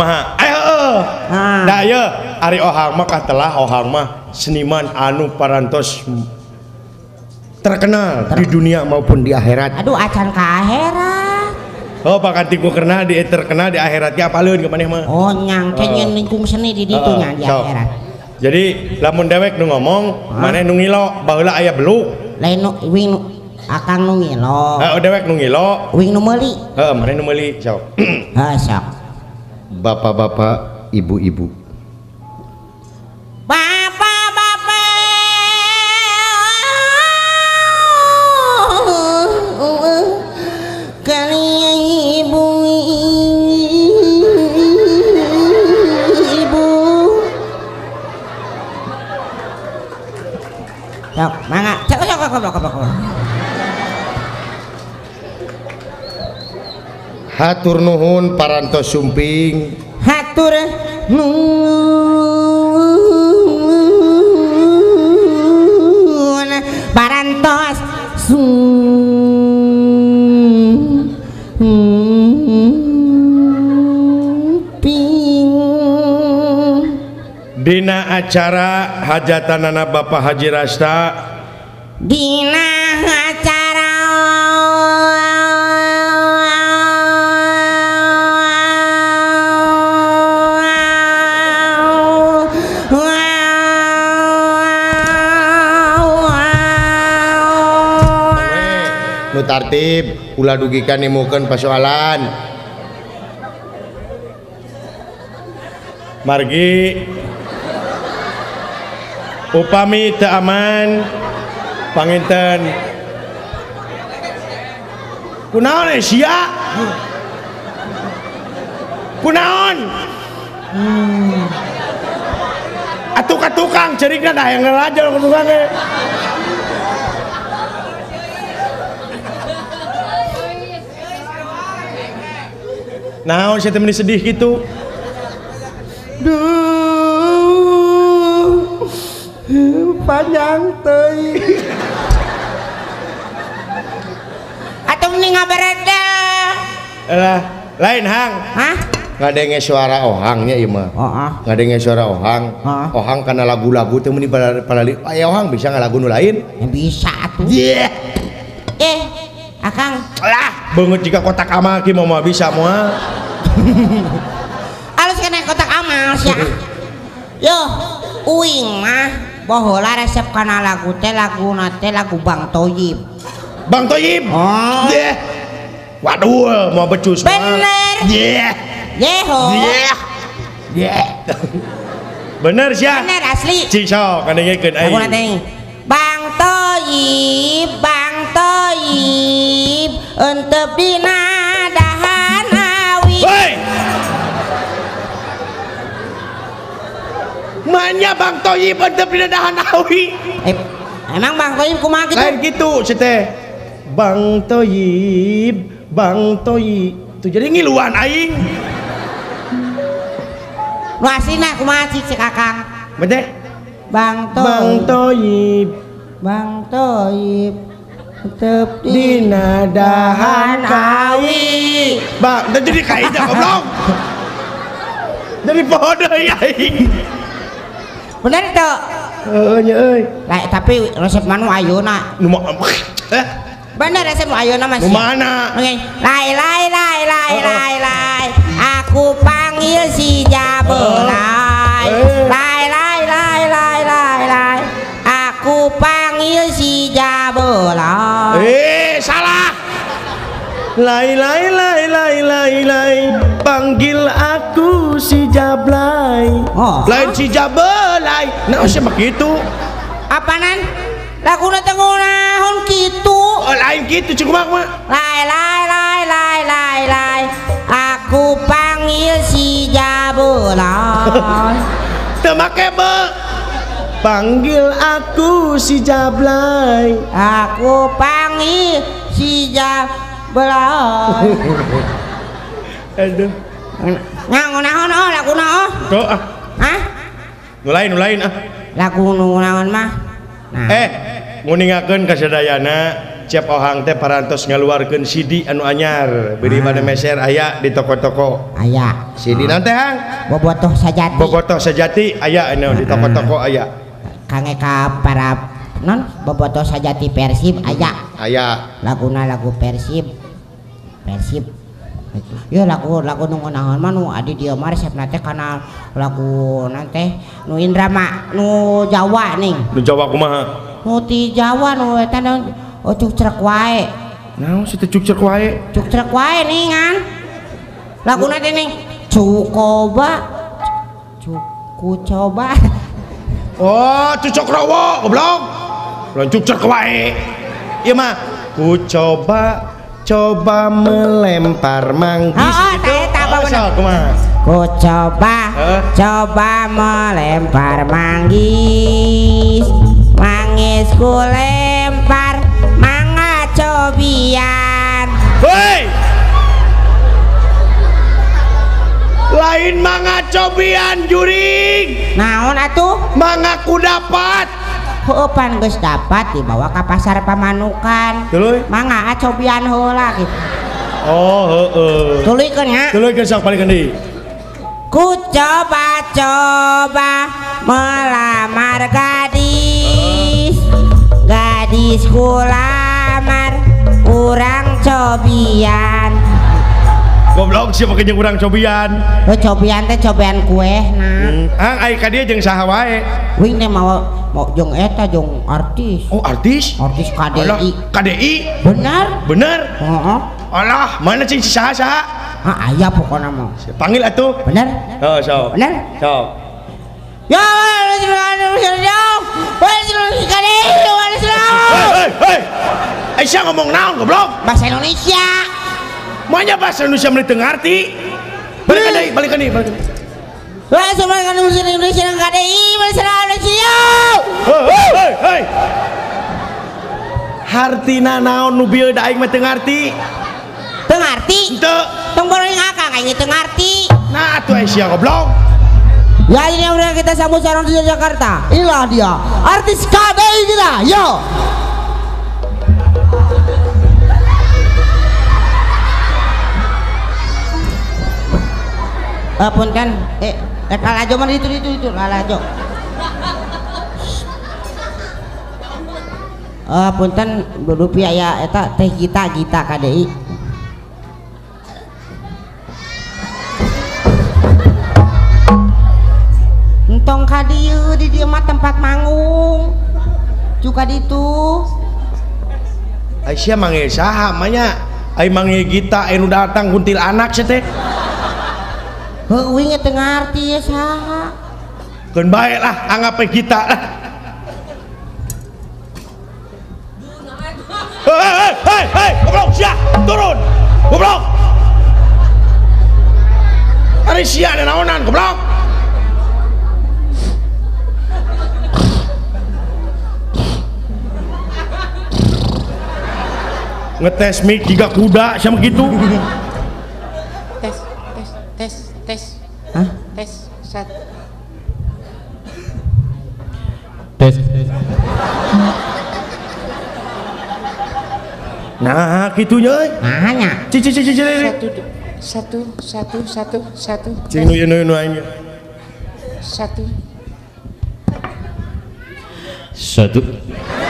Maha. Ayo. Da ieu ari Ohang mah katelah Ohang mah seniman anu parantos terkenal di dunia maupun di akhirat. Aduh acan ka akhirat. Oh pakanti ku kena di terkenal di akhirat ge apaleun ka maneh mah. Oh nyang kenyen lingkung seni di ditu nya di akhirat. Jadi lamun dewek nu ngomong, maneh nu ngilo, baheula aya beluk. Lain nu wing akang nu ngilo. Heeh dewek nu ngilo, wing nu meuli. Heeh maneh nu meuli sok. Heeh sok. Bapak-bapak, ibu-ibu. Bapak-bapak kalian ibu-ibu. Sok, mangga. Cek cek cek cek. Hatur nuhun parantos sumping. Hatur nuhun parantos sumping. Dina acara hajatanana Bapak Haji Rasta. Dina acara nu tartib ulah dugikan nimukeun pasoalan. Margi upami teu aman panginten kunaon sia kunaon atuh ka tukang cerikna da hayang ngelajal ka tukang ge. Naon sia teh meni sedih kitu? Duh, panjang teuing. Atuh meni ngabereda. Lah, lain hang. Hah? Ngadenge suara ohangnya ieu mah. Heeh. Ngadenge suara ohang. Ohang kana lagu-lagu teh meni palali. Aya ohang bisa ngalagu nu lain? Ya bisa atuh. Yeah. Akang. Lah, beungeut jika kotak amal ki moal bisa moal. Alus kena kotak amal sia. Yo, uing mah baheula resep kana lagu teh laguna teh lagu Bang Toyib. Bang Toyib. Oh. Yeah. Waduh, mau becus. Bener. Yeah. Yeho. Yeah. Yeah. Bener sia. Bener asli. Cik sok kadengekeun aing. Laguna teh. Bang Toyib, Bang Toyib, entep dina dahan awi. Hei! Manya Bang Toyib entep dina dahan awi. Emang Bang Toyib kumaha kitu? Lain kitu si teh. Bang Toyib, Bang Toyib. Tuh jadi ngiluan aing. Nu aslina kumaha cik si Kakang? Bete? Bang Toyib, Bang Toyib, Bang Toyib, tetep dina dahan awi. Bang, jadi kaidah goblok. Jadi poho deui aing. Bener teu? Heeh nya euy. Lah tapi resep manu ayeuna. Nu bener resep nu ayeuna mah. Nu mana? Oke. Lai lai lai lai lai lai. Aku panggil si Jabelai. Lai lai lai lai lai lai. Aku panggil si Jabelai. Salah. Lai lai lai lai lai lai. Panggil aku si Jablay. Oh. Lain si Jabelai. Nah, siapa begitu? Apanan? Laguna teh ngunaon kitu? Oh, lain kitu cukup mah. Lai lai lai lai lai lai. Aku panggil si Jabelai. Teu make be. Panggil aku si Jablay. Aku panggil si Jablay. Aduh. Ngunaon oh laguna oh. Tuh ah. Hah? Nu lain ah. Lagu nu naon mah? Nah. Nguningakeun ka sadayana Cep Ohang teh parantos ngaluarkeun CD anu anyar beri pada meser aya di toko-toko aya CD nanti Hang Bobotoh Sajati Bobotoh Sajati aya anu di toko-toko aya kange ka para non Bobotoh Sajati Persib aya aya laguna lagu Persib Persib ya lagu lagu nu ngeunaheun mah nu adi dieu mah resepna teh kana lagu nanti nu Indrama nu Jawa ning nu Jawa kumaha nu ti Jawa nu eta oh cukcrek wae. Naon sih teh cukcrek wae? Cukcrek wae nih kan. Laguna teh ning cukoba cuku coba. Oh, cucok rowo goblok. Lain cukcrek wae. Ieu mah ku coba coba melempar manggis. Oh, teh eta apa bener? Ku coba coba melempar manggis. Manggis ku lempar mangga cobian. Hei, lain mangga cobian juring. Naon atuh? Mangga ku dapat. Heueuh pan geus dapat dibawa ka pasar Pamanukan. Tuluy? Mangga cobian heula kitu. Oh, heeh. Tuluykeun nya. Tuluykeun sok balikeun deui. Ku coba-coba melamar gadis. Gadis ku lamar urang cobian. Goblok siapa jeung urang cobian? Oh, cobian teh cobian kue nah. Hang ai ka dieu jeung saha wae? Wing teh mau jeung eta jeung artis. Oh, artis? Artis KDI. Alah, KDI? Bener? Bener? Heeh. Alah, mana cing saha saha? Ah, aya pokona mah. Panggil atuh. Bener? Oh, sok. Bener? Sok. Ya, hei, hei. Aisyah ngomong naon goblok? Bahasa Indonesia. Maunya bahasa Indonesia meni teu ngarti. Balikan deui, balikan deui, balikan. Indonesia KDI, bahasa Indonesia. Hei, hei, hei. Hartina naon nu bieu da aing mah teu ngarti. Teu ngarti? Henteu. Tong boring akang aing teu ngarti. Nah atuh Aisyah goblok. Ya ini yang udah kita sambut sekarang di Jakarta. Inilah dia artis KDI kita. Yo. Punten, kalajo mana itu kalajo. Punten rupiah ya eta teh Gita KDI. Entong ka dieu di dieu mah tempat manggung. Juga ditu. Aisyah manggil saha mah ai manggil Gita anu datang kuntilanak sia teh. Heuh uing teu ngarti ye saha. Keun bae lah anggap we Gita lah. Hei hei hei goblok sia turun. Goblok. Ari sia naonan goblok. Ngetes mic jiga kuda sama gitu. Tes tes tes tes. Hah? Tes satu. Tes. Nah, gitunya euy. Nah nya. Cici cici cici. 1 1 1 1 1. Cing nu ieu nu aing. 1 1.